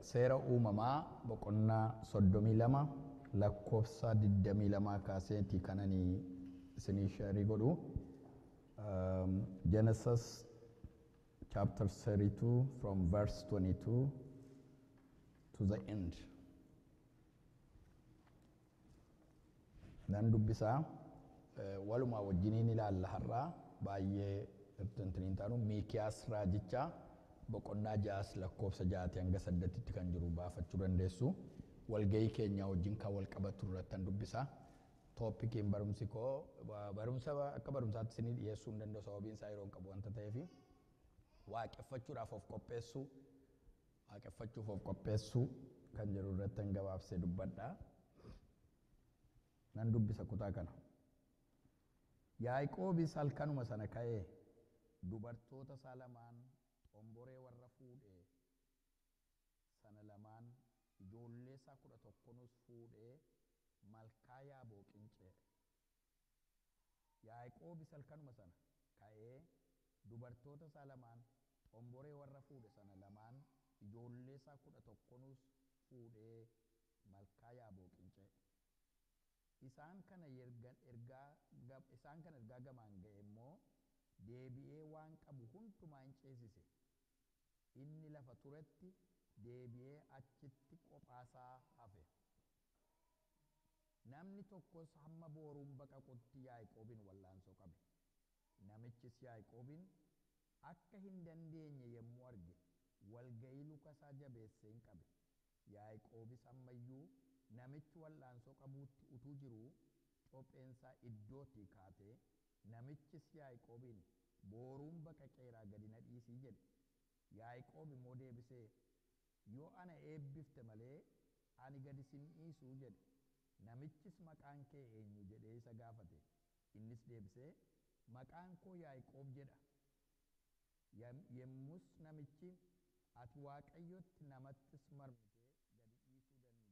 Seera uumamaa boqonnaa 32 lakkoofsa 22 kaaseeti kanani isinii share godhu. Genesis chapter 32 from verse 22 to the end. Nan dubbisaa, walumaa wajjiniin ilaalla. Har'aa baay'ee irtintiniin taanu. Miikiyaas raajichaa boqonnaa 6 lakkoofsa 6 hanga 8tti kan jiru baafachuu dandeessu. Walgahii keenya wajjin kan wal qabatu irratti dubbisaa. Topiciin barumsi koo, barumsa akka barumsaatti isinii dhiyeessuu hin danda'u, sababiin isaa yeroo hin qabu wanta ta'eef, waaqeffachuudhaaf of qopheessuu, waaqeffachuuf of qopheessuu kan jedhu irratti gabaabsee dubbadha. Nan dubbisa kutaa kana. Yaaqoobis halkanuma sana ka'ee dubartoota isaa lamaan, xomboree warra fuudhee sana lamaan, ijoollee isaa 11nus fuudhee malkaa Yaabooqin ce'e. Yaaqoobis halkanuma sana ka'ee dubartoota isaa lamaan, xomboree warra fuudhe sana lamaan, ijoollee isaa 11nus fuudhee malkaa Yaabooqin ce'e. Isaan kana ergaa gamaan ga'e immoo deebi'ee waan qabu hundumaa hin ceesise. Inni lafa turetti deebi'ee achitti qophaasaa hafe. Namni tokkos hamma booruun baqaqutti Yaaqoobin wallaansoo qabe. Namichis Yaaqoobin akka hin dandeenye yommuu arge, walga'ii luka isaa jabeessee hin qabe. Yaaqoobis ammayyuu namichi wallaansoo qabuutti utuu jiruu copheensaa iddootii kaatee, namichis Yaaqoobiin, "Booruun baqaqeeraa, gadi na dhiisii," jedhe. Yaaqoob immoo deebisee, "Yoo ana eebbifte malee ani gadi sin dhiisuu," jedhe. Namichis, "Maqaan kee eenyu?" jedhee isa gaafate. Innis deebisee, "Maqaan koo Yaaqoob" jedha. Yemmus namichi, "Ati Waaqayyotti namattis marmitee gadi dhiisuu didde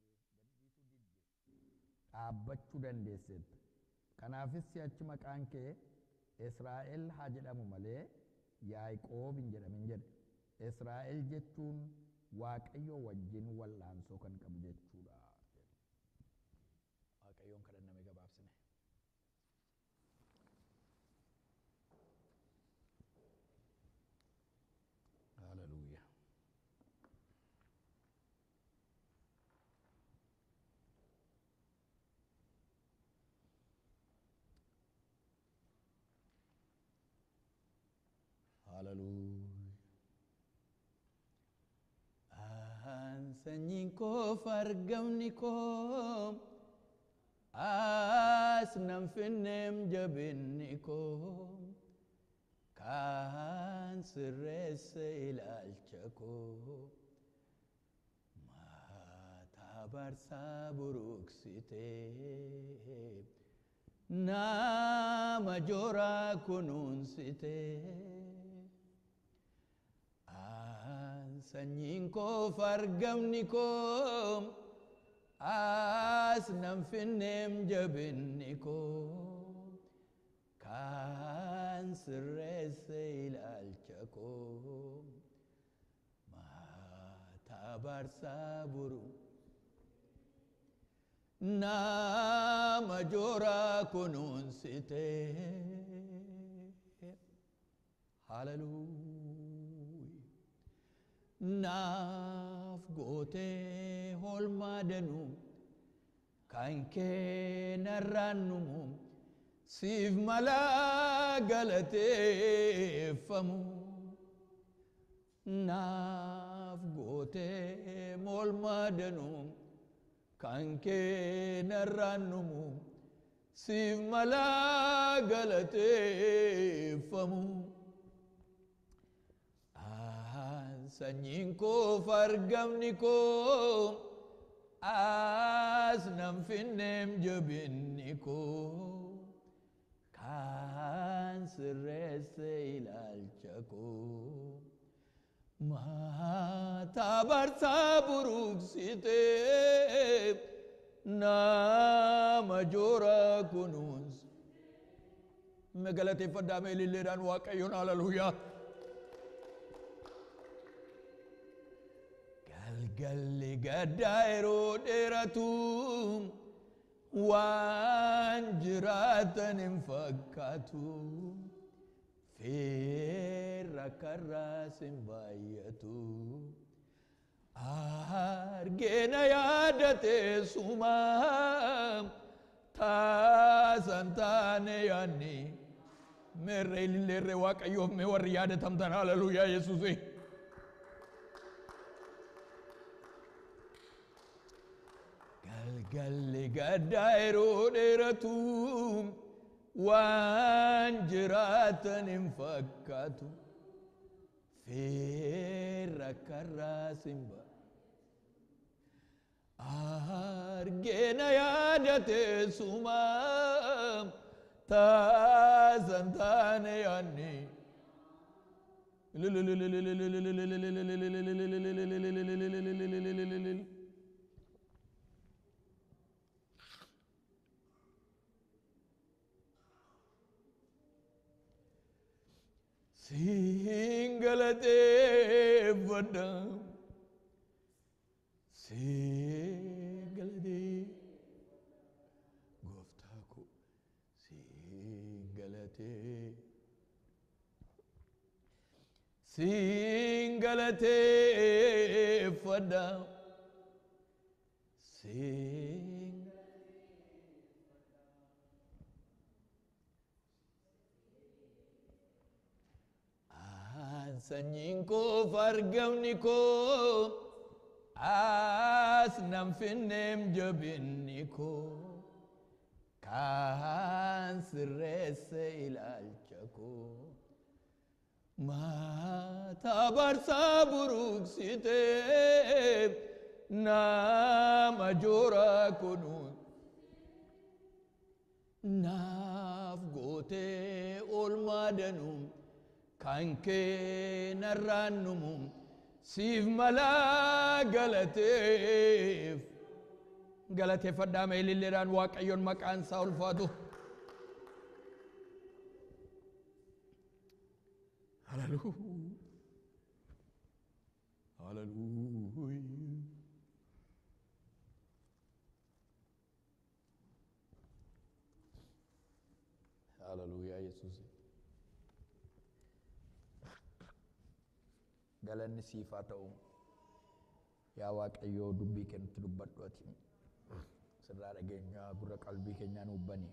dhaabbachuu dandeesseetta. Kanaafis si'achi maqaan kee Israa'el haa jedhamu malee Yaaqoob hin jedhamin" jedhe. Israa'el jechuun Waaqayyo wajjin wal'aansoo kan qabu jechuudha. Waaqayyoon kadhanname gabaabsine. Hallelujah. Hallelujah. Ahaan, sanyiin koo, fargamni koo, as nan finneem, jabinni koo kaan sirreesse ilaalcha koo, mataa barsaa buruqsitee nama joraa kunuunsitee. Sanyiin koo, fargamni koo, as nan finneem, jabinni koo kaan sirreesse ilaalcha koo, mataa barsaa buru nama joraa kunuunsitee. Hallelujah. Naaf gootee holmaa danuu kan kee narraan numu, siif malaa galateeffamu. Naaf gootee molmaa danuu kan kee narraan numu, siif malaa galateeffamu. Sanyiin koo, fargamni koo, as nan finneem, jabinni koo kaan sirreesse ilaalcha koo, mataa barsaa buruqsitee nama joora kunuunsa. Galateeffadhaa mee ililleedhaan Waaqayyoon. Haleluuyaa. Galgalli gaddaa yeroo dheeratu waan jiraatan hin fakkaatu. Feerra karraas hin baay'atu. Argeena yaadate suma taasan taane yaanni. Meerree ililleerree Waaqayyoof mee warri yaadatamtan haleluuyaa Yesuusii. Galgalli gaddaa yeroo dheeratu waan jiraatan hin fakkaatu. Feerra karraas hin ba. Argeena yaadate suma taasan taane yaanni. Siin galateeffadha. Siin galatee gooftaa koo siin galatee. Siin galateeffadha. Siin sanyiin koof argamni koo as nan finneem jabinni koo kaan sirreesse ilaalcha koo maata barsaa buruqsitee nama joora kunuun naaf gootee oolmaa danuun kan kee narraan numuun siif malaa galateef galateeffadhaa mee ililleedhaan Waaqayyoon maqaan isaa ulfaatu. Haleluuyaa. Haleluuyaa. Haleluuyaa Yesuus. Galanni siif haa ta'u. Yaa Waaqayyoo dubbii kee nutti dubbadhu ati. Sirraa dhageenyaa gurra qalbii keenyaa nuuf bani.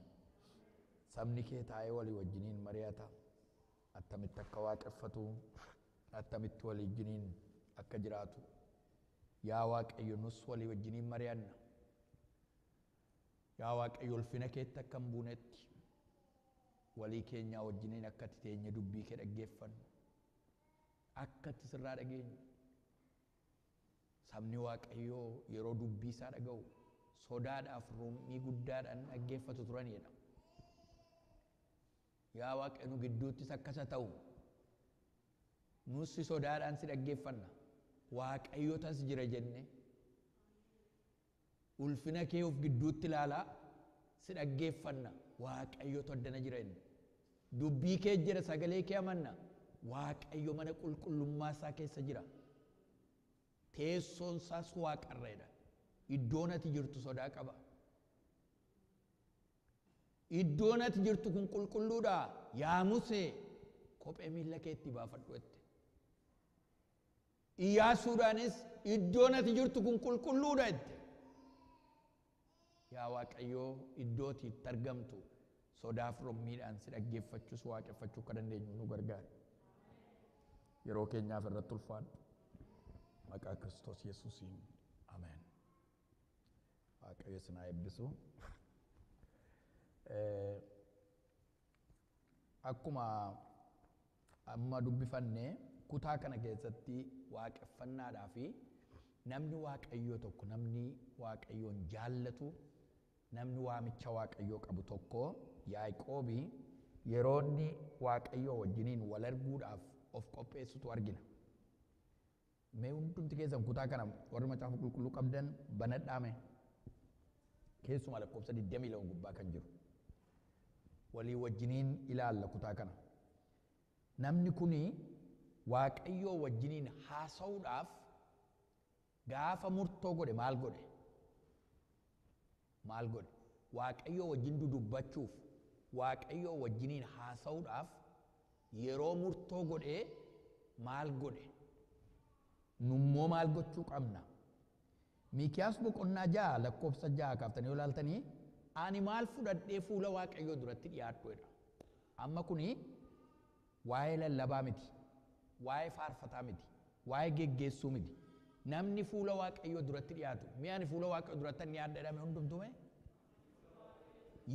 Sabni kee taa'ee walii wajjiniin mari'ata. Attamitti akka waaqeffatu, attamitti walii wajjiniin akka jiraatu. Yaa Waaqayyo nus walii wajjiniin mari'anna. Yaa Waaqayyo ulfina keetti akka hin buunetti walii keenyaa wajjiniin akka ati teenye dubbii kee dhaggeeffannu. Akka ati sirraa dhageenyu. Sabni Waaqayyoo yeroo dubbii isaa dhaga'u sodaadhaaf rummii guddaadhaan dhaggeeffatu turanidha. Yaa Waaqayyo nu gidduuttis akkasa ta'u. Nus sodaadhaan si dhaggeeffanna. Waaqayyo tas jira jenne. Ulfina kee of gidduutti ilaalaa si dhaggeeffanna. Waaqayyotu addana jira jenne. Dubbii kee jira sagalee kee amanna. Waaqayyo mana qulqullummaa isaa keessa jira. Teessoon isaas waaqarreedha. Iddoon ati jirtu sodaa qaba. Iddoon ati jirtu kun qulqulluudha. Yaa Musee kophee miilla keetti baafadhu jette. Iyyaasuudhaanis iddoon ati jirtu kun qulqulluudha jette. Yaa Waaqayyoo iddoo ati itti argamtu sodaaf rommiidhaan si dhaggeeffachuus waaqeffachuu akka dandeenyu nu gargaari. Yeroo keenyaaf irratti ulfaadhu. Maqaa Kiristoos Yesuusiin Ameen. Waaqayyo isin haa eebbisu. Akkuma amma dubbifanne kutaa kana keessatti waaqeffannaadhaa fi namni Waaqayyoo tokko namni Waaqayyoon jaallatu namni waamicha Waaqayyoo qabu tokko Yaaqoobi yeroo inni Waaqayyoo wajjiniin wal arguudhaaf of qopheessutu argina. Mee hundumti keessan kutaa kana warri macaafa qulqulluu qabdan banadhaa mee. Keessumaa lakkoofsa 22 gubbaa kan jiru. Walii wajjiniin ilaalla kutaa kana. Namni kuni Waaqayyoo wajjiniin haasa'uudhaaf Gaafa murtoo godhe maal godhe? Maal godhe? Waaqayyoo wajjin dudubbachuuf, Waaqayyoo wajjiniin haasa'uudhaaf yeroo murtoo godhee maal godhe? Nummoo maal gochuu qabna? Miikiyaas boqonnaa 6 lakkoofsa 6 kaaftanii yoo ilaaltanii, ani maal fudhadhee fuula Waaqayyoo duratti dhiyaadhu jedha. Amma kuni waa'ee lallabaa miti, waa'ee faarfataa miti, waa'ee geggeessuu miti. Namni fuula Waaqayyoo duratti dhiyaatu, mee ani fuula Waaqayyoo duratti an dhiyaadha jedhame hundumtuu mee?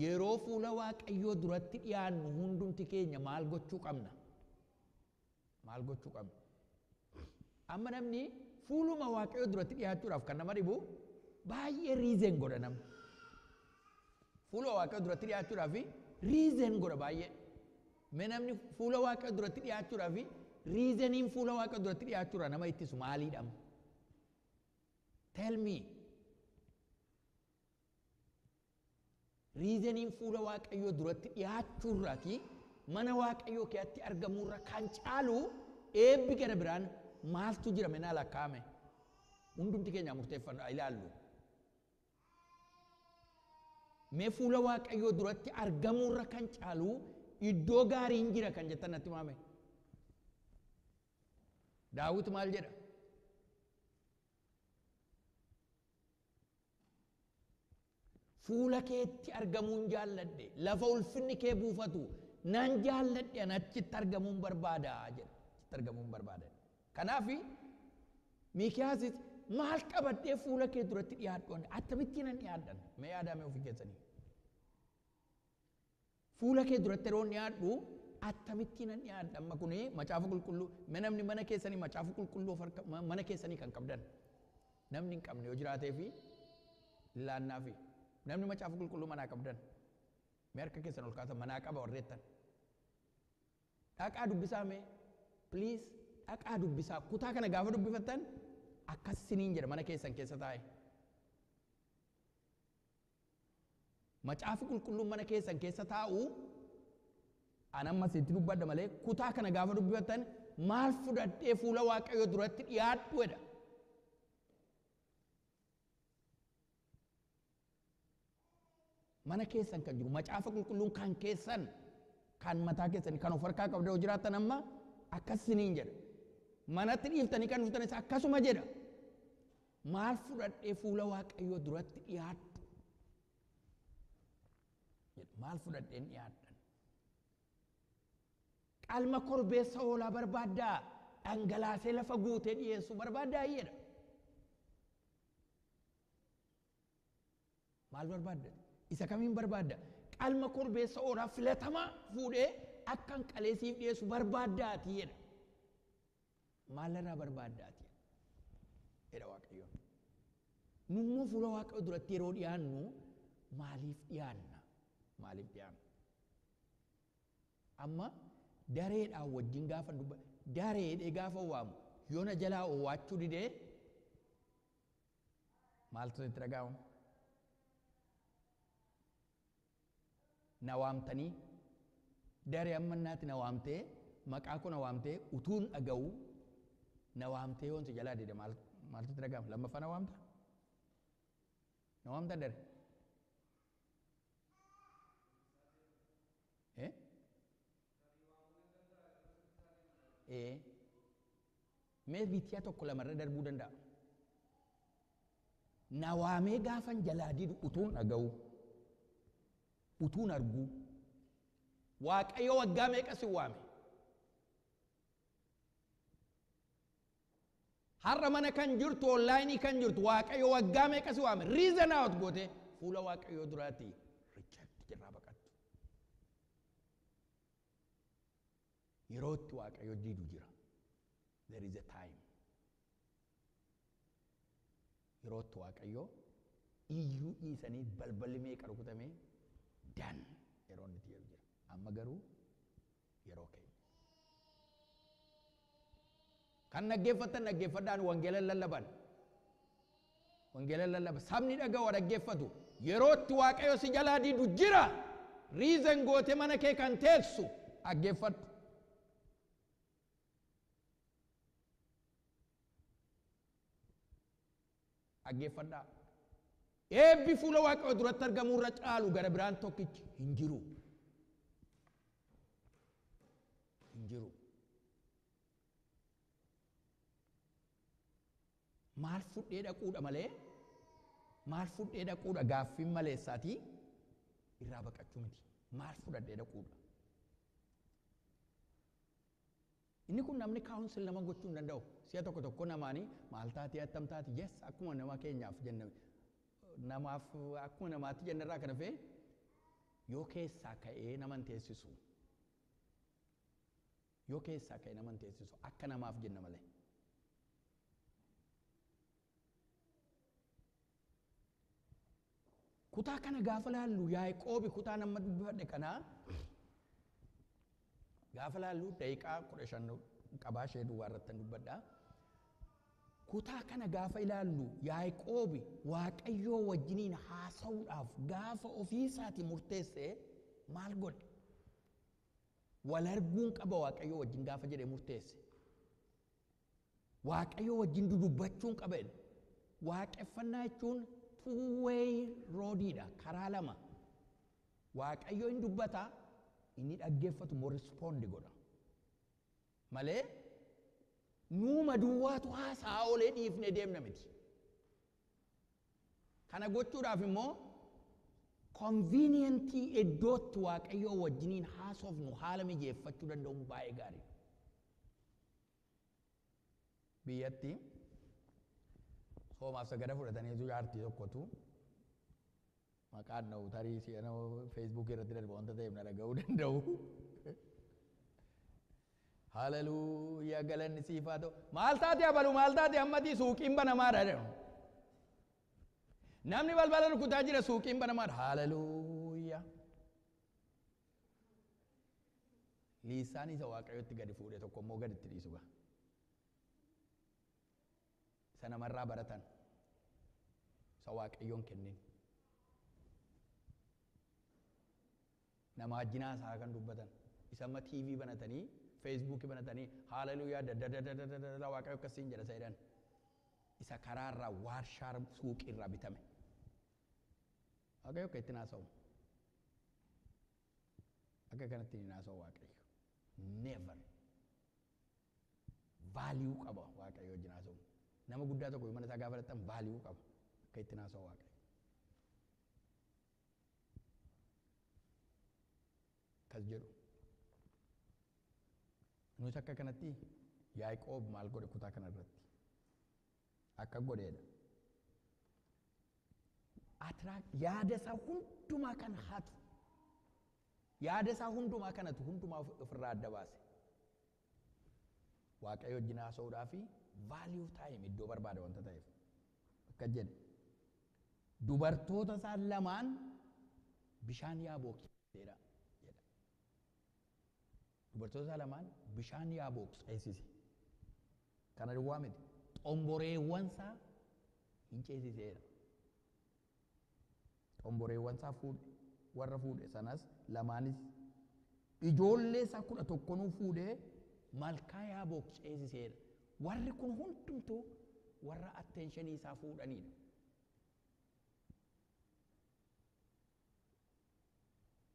Yeroo fuula Waaqayyoo duratti dhiyaannu hundumti keenya maal gochuu qabna? Maal gochuu qabna? Amma namni fuuluma Waaqayyoo duratti dhiyaachuudhaaf kan nama dhibu baay'ee reason godha namni. Fuula Waaqayyoo duratti dhiyaachuudhaaf reason godha baay'ee. Mee namni fuula Waaqayyoo duratti dhiyaachuudhaaf reasoniin fuula Waaqayyoo duratti dhiyaachuudhaaf nama ittisu maaliidha? Tell me. Reasoniin fuula Waaqayyoo duratti dhiyaachuurraati mana Waaqayyoo keessatti argamuurra kan caalu eebbi gara biraan maaltu jira menaa lakkaa'ame? Hundumti keenya murteeffannu ilaallu. Mee fuula Waaqayyoo duratti argamuurra kan caalu iddoo gaariin jira kan jettan natti maame. Daawit maal jedha? Fuula keetti argamuun jaalladhe, lafa ulfinni kee buufatu nan jaalladhe, an achitti argamuun barbaada jedha. Achitti argamuun barbaada. Kanaaf Miikiyaasis maal qabadhee fuula kee duratti dhiyaadhu, akkamittiin nan dhiyaadhan? Mee yaadame ofii keessanii. Fuula kee duratti yeroo dhiyaadhu akkamittiin nan dhiyaadha? Amma kuni macaafa qulqulluu, mee namni mana keessanii macaafa qulqulluu of harka mana keessanii kan qabdan, namni hin qabne yoo jiraatee fi laannaafi namni macaafa qulqulluu manaa qabdan mee harka keessan ol kaasan, manaa qaba warreettan. Dhaqaa dubbisaa mee, please, dhaqaa dubbisaa. Kutaa kana gaafa dubbifattan akkas siniin jedha, mana keessan keessa taa'e. Macaafi qulqulluun mana keessan keessa taa'u an amma sitti dubbadha malee, kutaa kana gaafa dubbifattan maal fudhadhee fuula Waaqayyoo duratti dhiyaadhu jedha. Mana keessan kan jiru macaafa qulqulluun kan keessan, kan mataa keessanii kan of harkaa qabda yoo jiraattan amma akkas siniin jedha. Manatti dhiiftanii kan dhuftanis akkasuma jedha. Maal fudhadhee fuula Waaqayyoo duratti dhiyaadhu? Maal fudhadheen dhiyaadhan? Qalma korbeessa hoolaa barbaaddaa, dhangalaasee lafa guutee dhiyeessuu barbaaddaa jedha. Maal barbaadda? Isa kamiin barbaadda? Qalma korbeessa hoolaa filatamaa fuudhee akkan qaleesiif dhiyeessu barbaaddaati jedha. Maal irraa barbaaddaati jedha Waaqayyoon. Nummoo fuula Waaqayyoo duratti yeroo dhiyaannu maaliif dhiyaanna? Maaliif dhiyaanna? Amma dareedhaan wajjin gaafa dubba dareedhee gaafa waamu yoo na jalaa owwaachuu didee maaltu itti dhaga'ama? Na waamtanii daree amma innaati na waamtee, maqaa koo na waamtee, utuun dhaga'u na waamtee yoon si jalaa dide maaltu itti dhaga'ama? Lammaffaa na waamta? Na waamta dare? Eh? Ee. Mee bitiyaa tokko lamarra darbuu danda'a. Na waamee gaafan jalaa didu utuun dhaga'u, utuun arguu, Waaqayyo waggaa meeqa si waame? Har'a mana kan jirtu, online kan jirtu, Waaqayyo waggaa meeqa si waame? Reason out goote fuula Waaqayyoo duraatti reject jirraa baqattu. Yeroo itti Waaqayyo didu jira. There is a time. Yeroo itti Waaqayyo iyyuu dhiisanii balballi meeqa rukutamee dan yeroo inni itti jedhu jira. Amma garuu yeroo keenya. Kan dhaggeeffattan dhaggeeffadhaan, wangeela lallaban. Wangeela lallaba. Sabni dhaga'u dhaggeeffatu. Yeroo itti Waaqayyo si jalaa didu jira. Reason goote mana kee kan teessu dhaggeeffadhu. Dhaggeeffadhaa. Eebbi fuula Waaqayyoo duratti argamuu irra caalu gara biraan tokkichi hin jiru. Hin jiru. Maal fudhee dhaquudha malee, maal fudhee dhaquudha gaaffiin maleessaatii irraa baqachuu miti. Maal fudhadhee dhaquudha. Inni kun namni counsel nama gochuu hin danda'u. Si'a tokko tokko namaanii maal taatee attam taati, yes, akkuma nama keenyaaf jenne, namaaf akkuma namaatti jennarraa kan hafe yoo keessaa ka'ee nama hin teessisu. Yoo keessaa ka'ee nama hin teessisu akka namaaf jenna malee. Kutaa kana gaafa laallu Yaaqoobi kutaa nama dubbifadhe kanaa gaafa laallu daqiiqaa 15 qabaa ishee duwwaa irratti dubbadha. Kutaa kana gaafa ilaallu Yaaqoobi Waaqayyoo wajjiniin haasa'uudhaaf gaafa ofiisaatii murteesse maal godhe? Wal arguun qaba Waaqayyoo wajjin gaafa jedhee murteesse. Waaqayyoo wajjin dudubbachuun qaba jedhe. Waaqeffannaa jechuun two-way roadiidha, karaa lama. Waaqayyo hin dubbata, inni dhaggeeffatu immoo respond godha. Malee nuuma duwwaatu haasaa oolee dhiifnee deemna miti. Kana gochuudhaaf immoo convenientii iddootti Waaqayyoo wajjiniin haasofnu haala mijeeffachuu danda'uun baay'ee gaariidha. Biyyatti soomaaf sagada fudhataniitu jaartii tokkotu maqaan dha'u tarii si'ana Feesbuukii irratti darba wanta ta'eef na dhaga'uu danda'u. Haleluuyaa, galanni siif haa ta'u. Maal taate abalu, maal taate ammatii suuqiin banamaadha jedhu. Namni balbala rukutaa jira, suuqiin banamaadha. Haleluuyaa. Liisaan isa Waaqayyotti gadi fuudhe tokko immoo gaditti dhiisu gaa. Isa namarraa baratan. Isa Waaqayyoon kennin. Nama wajjin haasaa kan dubbatan. Isa amma TV banatanii, Feesbuukii banatanii, haleluuyaa dadadadadadada Waaqayyo akkasiin jedha isa jedhan. Isa karaarraa waarshaa suuqiirraa bitame. Waaqayyo akka ittiin haasa'u. Akka kanatti hin haasa'u Waaqayyo. Never. Value qaba Waaqayyo wajjin haasa'u. Nama guddaa tokko mana isaa gaafa dhaqxan value qaba. Akka ittiin haasa'u Waaqayyo. Akkas jedhu. Nus akka kanatti Yaaqoob maal godhe kutaa kana irratti? Akka godheedha. Yaada isaa hundumaa kan hatu. Yaada isaa hundumaa kan hatu hundumaa ofirraa adda baase. Waaqayyo wajjin haasa'uudhaa fi value time iddoo barbaada wanta ta'eef. Akka jedhe. Dubartoota isaa lamaan bishaan Yaabook jedha. Dubartoota isaa lamaan bishaan Yaabook ceesise. Kana duwwaa miti. Xomboreewwan isaa hin ceesiseera. Xomboreewwan isaa fuudhe, warra fuudhe sanas lamaanis ijoollee isaa 11 fuudhee malkaa Yaabook ceesiseera. Warri kun hundumtuu warra attentionii isaa fuudhanidha.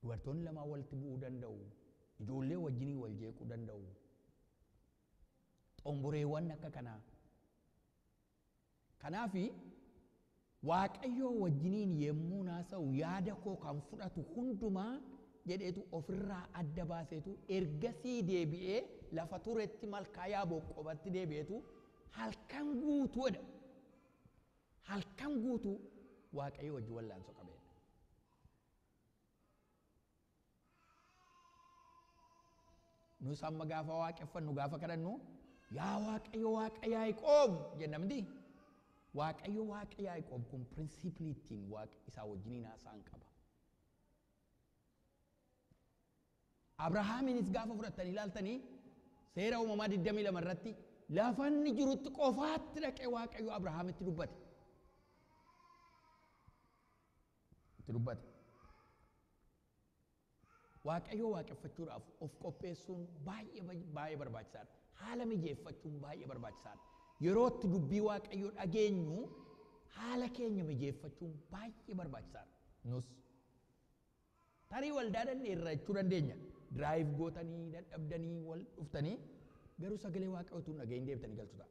Dubartoonni lamaan walitti bu'uu danda'u. Ijoollee wajjinii wal jeequu danda'u. Xomboreewwan akka kanaa. Kanaafi Waaqayyoo wajjiniin yemmuu haasa'u yaada koo kan fudhatu hundumaa jedheetu ofirraa adda baaseetu ergasii deebi'ee lafa turetti malkaa Yaabook qobatti deebi'eetu halkan guutuudha. Halkan guutuu Waaqayyo wajjin wallaansoo qabeedha. Nus amma gaafa waaqeffannu gaafa kadhannu yaa Waaqayyo Waaqa Yaaqoob jenna miti. Waaqayyo Waaqa Yaaqoob kun pirinsipilii ittiin Waaqa isaa wajjiniin haasa'an qaba. Abrahaamiinis gaafa fudhattanii ilaaltanii seera uumamaa 22 irratti lafa inni jirutti qofaatti dhaqee Waaqayyo Abrahaamitti dubbate. Itti dubbate. Waaqayyo waaqeffachuudhaaf of qopheessuun baay'ee baay'ee barbaachisaadha. Haala mijeeffachuun baay'ee barbaachisaadha. Yeroo itti dubbii Waaqayyoo dhageenyu Haala keenya mijeeffachuun baay'ee barbaachisaadha. Nus tarii waldaa dhandheerra jechuu dandeenya. Drive gootanii dadhabdanii wal dhuftanii garuu sagalee Waaqayyoo utuu hin dhagahin deebitanii galtu ta'a.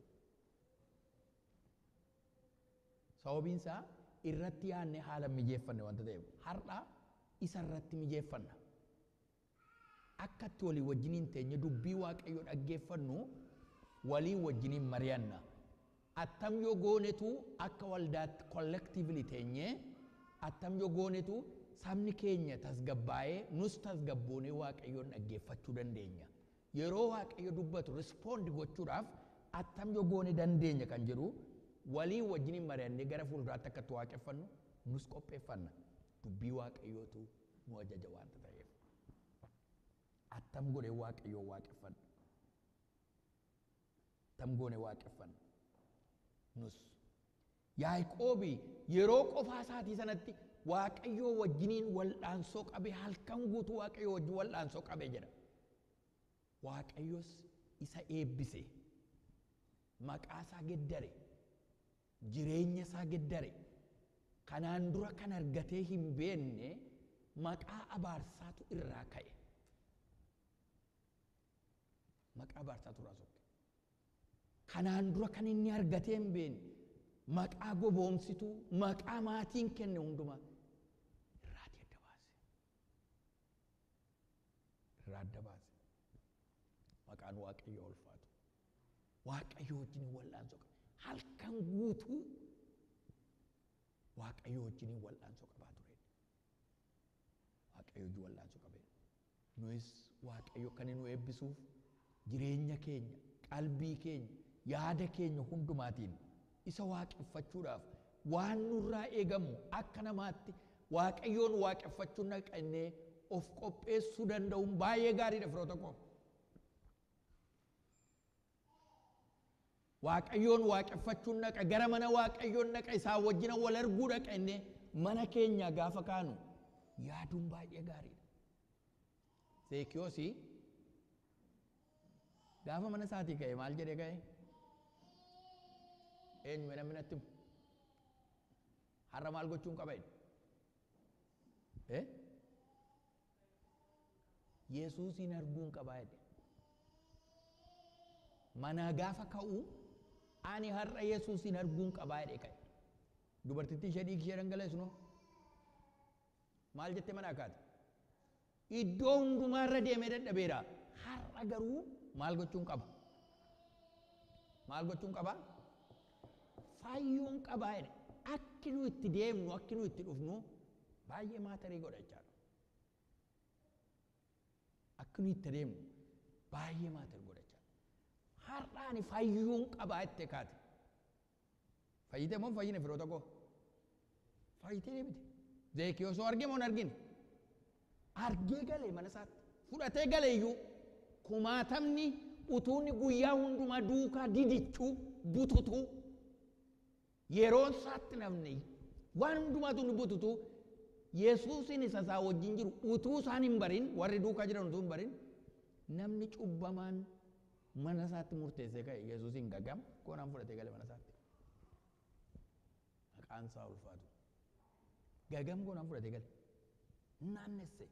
Sababiin isaa irratti yaadnee haala mijeeffanne wanta ta'eef har'a isa irratti mijeeffanna. Akka itti walii wajjiniin teenye dubbii Waaqayyoo dhaggeeffannu walii wajjiniin mari'anna. Attam yoo goonetu akka waldaatti collectively teenyee, attam yoo goonetu sabni keenya tasgabbaa'ee nus tasgabboonee Waaqayyoon dhaggeeffachuu dandeenya. Yeroo Waaqayyo dubbatu respond gochuudhaaf attam yoo goone dandeenya kan jedhu walii wajjiniin mari'annee gara fuulduraatti akka itti waaqeffannu nus qopheeffanna. Dubbii Waaqayyootu nu ajaja waanta ta'eef. Attam godhee Waaqayyoo waaqeffanna. Attam goone waaqeffanna. Nus. Yaaqoobi yeroo qofaa isaatii sanatti Waaqayyoo wajjiniin wal'aansoo qabe, halkan guutuu Waaqayyoo wajjin wal'aansoo qabe jedha. Waaqayyos isa eebbise. Maqaa isaa geddare. Jireenya isaa geddare. Kanaan dura kan argatee hin beekne maqaa abaarsaatu irraa ka'e. Maqaa abaarsaatu irraa sokke. Kanaan dura kan inni argatee hin beekne maqaa goboomsituu, maqaa maatiin kenne hundumaa irraatii adda baase. Irraa adda baase. Maqaan Waaqayyoo ulfaatu. Waaqayyoo wajjin wal'aansoo qaba. Halkan guutuu Waaqayyoo wajjin wal'aansoo qabaa ture. Waaqayyoo wajjin wal'aansoo qabee. Nuyis Waaqayyo kan nu eebbisuuf jireenya keenya, qalbii keenya, yaada keenya hundumaatiin isa waaqeffachuudhaaf waan nurraa eegamu akka namaatti Waaqayyoon waaqeffachuun naqannee of qopheessuu danda'uun baay'ee gaariidha firoota koo. Waaqayyoon waaqeffachuun naqa, gara mana Waaqayyoon naqa, isaa wajjin wal arguu dhaqa innee mana keenya gaafa kaanu yaaduun baay'ee gaariidha. Zeekiyoosii gaafa mana isaatii ka'e maal jedhee ka'e? Eenyu namni natti himu? Har'a maal gochuun qaba jedhe? Yesuusiin arguun qabaa jedhe. Manaa gaafa ka'u ani har'a Yesuusiin arguun qabaa jedhee ka'e. Dubartittii ishee dhiigi ishee dhangala'e sunoo maal jettee manaa kaate? Iddoo hundumaa irra deemee dadhabeera. Har'a garuu maal gochuun qaba? Maal gochuun qaba? Fayyuun qabaa jedhe. Akki nu itti deemnu, akki nu itti dhufnu baay'ee matter godha jechaadha. Akki nu itti deemnu baay'ee matter godha jechaadha. Har'a ani fayyuun qabaa jettee kaate. Fayyite moo fayyine firoota koo? Fayyitee deebite. Zeekiyoosoo arge moo hin argine? Argee galee mana isaatti. Fudhatee gale iyyuu kumaatamni utuunni guyyaa hundumaa duukaa didichuu bututuu yeroon isaatti namni waan hundumaatu ni bututuu Yesuusin isa isaa wajjin jiru utuu isaan hin barin, warri duukaa jiran utuu hin barin, namni cubbamaan mana isaatti murteessee ka'e Yesuusin gagam koonaan fudhatee gale mana isaatti. Maqaan isaa ulfaatu. Gagam koonaan fudhatee gale. Naannesse.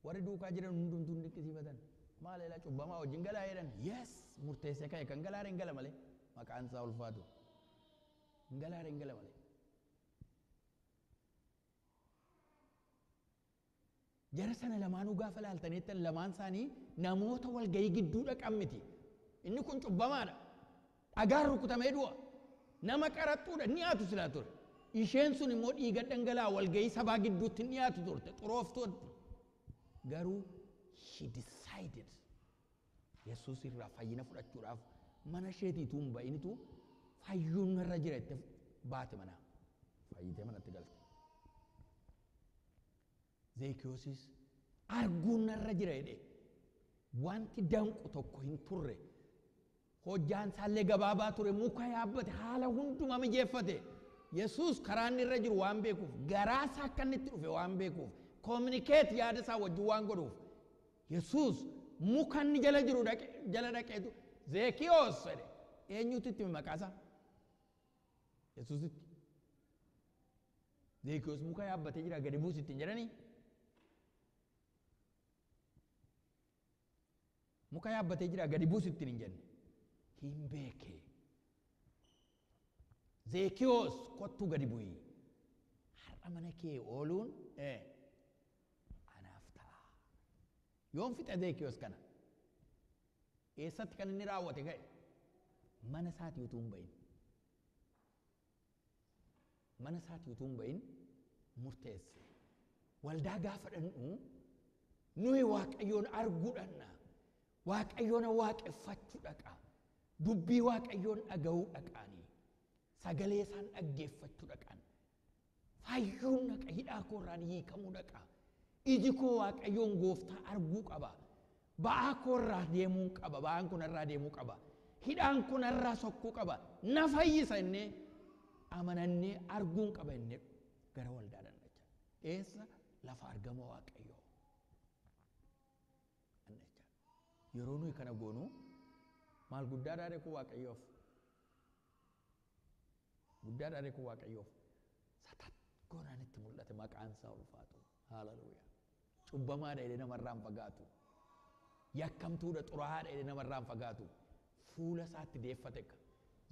Warri duukaa jiran hundumtuu hin dinqisiifatan. Maal elaa cubbamaa wajjin galaa jedhan. Yes, murteessee ka'e kan galaare hin gala malee. Maqaan isaa ulfaatu. Hin galaare hin gala malee. Jara sana lamaanuu gaafa laaltaniittan lamaan isaanii namoota walgahii gidduu dhaqan miti. Inni kun cubbamaadha. Dhagaan rukutamee du'a. Nama qaraxxuudha ni dhiyaatu silaa ture. Isheen sun immoo dhiiga dhangala'aa walgahii sabaa gidduutti hin dhiyaatu turte, xurooftuutti. Garuu she decided Yesuus irraa fayyina fudhachuudhaaf mana isheetii utuu hin ba'initu fayyuun narra jira jettee baate manaa. Fayyitee manatti galte. Zeekiyoosis arguun narra jira jedhee wanti danqu tokko hin turre. Hojjaan isaallee gabaabaa ture, muka yaabbate, haala hundumaa mijeeffate. Yesuus karaa inni irra jiru waan beekuuf, garaa isaa akka inni itti dhufe waan beekuuf, communicate yaada isaa wajjin waan godhuuf, Yesuus muka inni jala jiru dhaqe, jala dhaqeetu Zeekiyoos jedhe. Eenyutu itti hime maqaa isaa? Yesuusitti. Zeekiyoos muka yaabbatee jira gadi buusi ittiin jedhanii. Muka yaabbatee jira gadi buusi ittiin hin jenne. Hin beekee. Zeekiyoos kottuu gadi bu'ii. Har'a mana kee ooluun anaaf ta'a. Yoom fixe Zeekiyoos kana? Eessatti kan inni raawwate ga'e? Mana isaatii utuu hin ba'in. Mana isaatii utuu hin ba'in murteesse. Waldaa gaafa dhannu nuyi Waaqayyoon arguu dhanna. Waaqayyoon waaqeffachuu dhaqa. Dubbii Waaqayyoon dhaga'uu dhaqaanii. Sagalee isaan dhaggeeffachuu dhaqan. Fayyuun dhaqa, hidhaa koorraan hiikamuu dhaqa. Iji koo Waaqayyoon gooftaa arguu qaba. Ba'aa koorraa deemuu qaba. Ba'aan kun irraa deemuu qaba. Hidhaan kun irraa sokkuu qaba. Na fayyisa innee amanannee arguun qaba innee gara waldaa dhanna. Eessa? Lafa argama Waaqayyoo. Yeroo nuyi kana goonu maal guddaa dhaadhe kun Waaqayyoof. Guddaa dhaadhe kun Waaqayyoof. Satat goonaan itti mul'ate maqaan isaa ulfaatu. Haleluuyaa. Cubbamaadha jedhee namarraa hin fagaatu. Yakkamtuudha xuraa'aadha jedhee namarraa hin fagaatu. Fuula isaatti deeffate.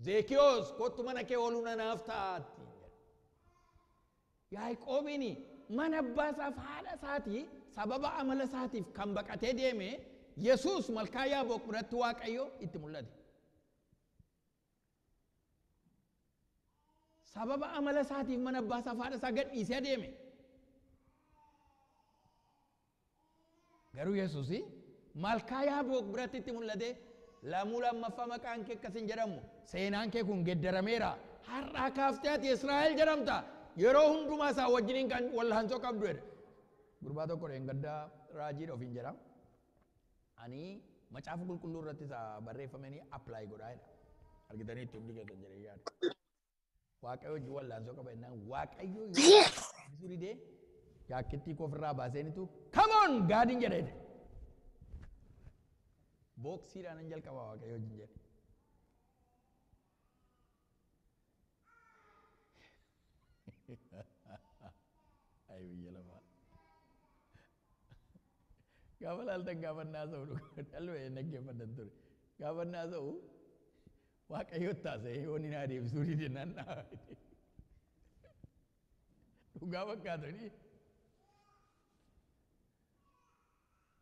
Zeekiyoos kottu mana kee ooluu nanaaf ta'a. Yaaqoobiin mana abbaa isaaf haadha isaatii sababa amala isaatiif kan baqatee deeme Yesuus malkaa Yaaboq biratti Waaqayyo itti mul'ate. Sababa amala isaatiif mana abbaa isaaf haadha isaa gadhiisee adeeme. Garuu Yesuus malkaa Yaaboq biratti itti mul'ate lamuu lammaffaa maqaan kee akkas hin jedhamu seenaan kee kun geddarameera har'aa kaaftee ati Israa'el jedhamta yeroo hundumaa isaa wajjiniin kan wallaansoo qabdu jedhe. Gurbaa tokko dheengaddaa raajiidha ofiin jedha. Ani macaafa qulqulluu irratti isa barreeffamanii apply godhaa jedha. Argitanii itti hundi keessan jedhee yaada. Waaqayyo wajjin wallaansoo qaba jennaan Waaqayyo yoo didee jaakkettii koo ofirraa baaseenitu come on gaadiin jedha jedhe. Booksiidhaan nan jalqaba Waaqayyo wajjin jedhe. Ay biyya lafaa. Gaafa laaltan gaafa naasa'u dhalli dhaggeeffatan ture. Gaafa naasa'u Waaqayyo taasise yoo inni naa deebisuu dide nan dhaaba. Dhugaa fakkaatanii.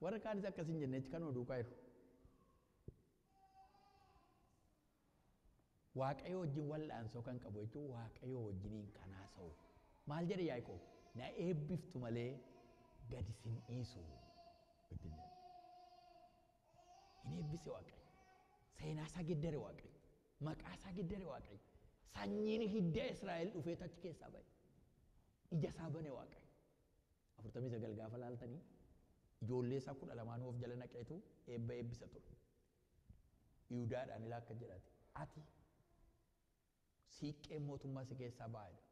Warra kaanis akkas hin jenne kanuma duukaa jiru. Waaqayyo wajjin wal'aansoo kan qabu jechuun Waaqayyo wajjiniin kan haasa'u. Maal jedhe Yaaqoob? Na eebbiftu malee gadi sin dhiisu. Hin eebbise Waaqayyo. Seenaa isaa geddare Waaqayyo. Maqaa isaa geddare Waaqayyo. Sanyiin hidda Israa'el dhufee achi keessaa ba'e. Ija isaa bane Waaqayyo. 49 gaafa laaltanii ijoollee isaa 12 of jala naqeetu eebba eebbisa ture. Yihudaadhaan ilaa akka jedhate ati siiqqeen mootummaa si keessaa ba'edha.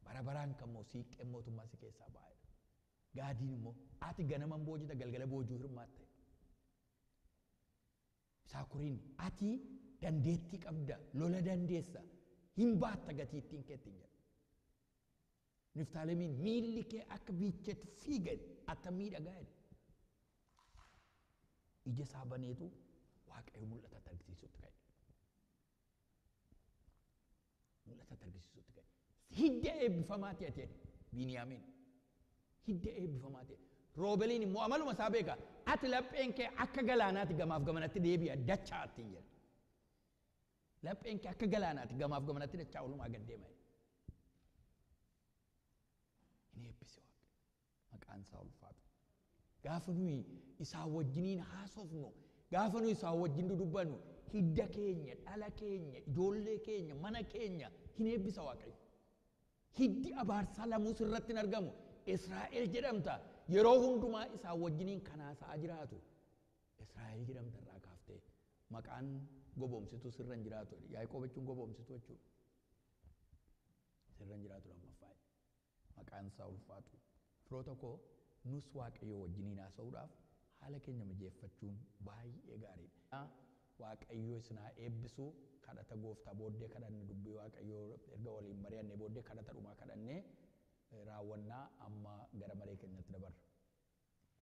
Bara baraan kan moo siiqqeen mootummaa si keessaa ba'edha. Gaadiin immoo ati ganaman boojita galgala boojuu hirmaatta. Saakuriin ati dandeettii qabda lola dandeessa hin baatta gatii ittiin keettiin jedha. Niftaalemiin miilli kee akka biicheetti fiiga atta miidhagaa jedhe. Ija isaa baneetu Waaqayyo mul'atatti argisiisutti ka'e. Mul'atatti argisiisutti ka'e. Hidda eebbifamaa ta'e jedhe Biiniyaamiin. Hidda eebbifamaa ta'e. Roobeliin immoo amaluma isaa beeka. Ati lapheen kee akka galaanaatti gamaaf gamanatti deebi'a dachaa ittiin jedhe. Lapheen kee akka galaanaatti gamaaf gamanatti dachaa olumaa gad deema. Hin eebbise Waaqayyo. Maqaan isaa ulfaatu. Gaafa nuyi isaa wajjiniin haasofnu, gaafa nuyi isaa wajjin dudubbannu, hidda keenya, dhala keenya, ijoollee keenya, mana keenya hin eebbisa Waaqayyo. Hiddi abaarsaa lamuu sirratti hin argamu. Israa'el jedhamta. Yeroo hundumaa isaa wajjiniin kan haasa'aa jiraatu. Israa'el jedhamta irraa kaaftee maqaan goboomsituu sirra hin jiraatu. Yaaqoob jechuun goboomsituu jechuudha. Sirra hin jiraatu lammaffaa. Maqaan isaa ulfaatu. Firoota koo nus Waaqayyo wajjiniin haasa'uudhaaf haala keenya mijeeffachuun baay'ee gaariidha. Waaqayyo isin haa eebbisu. Kadhata gooftaa booddee kadhanne, dubbii Waaqayyoo erga waliin mari'annee booddee kadhata dhumaa kadhannee raawwannaa. Amma gara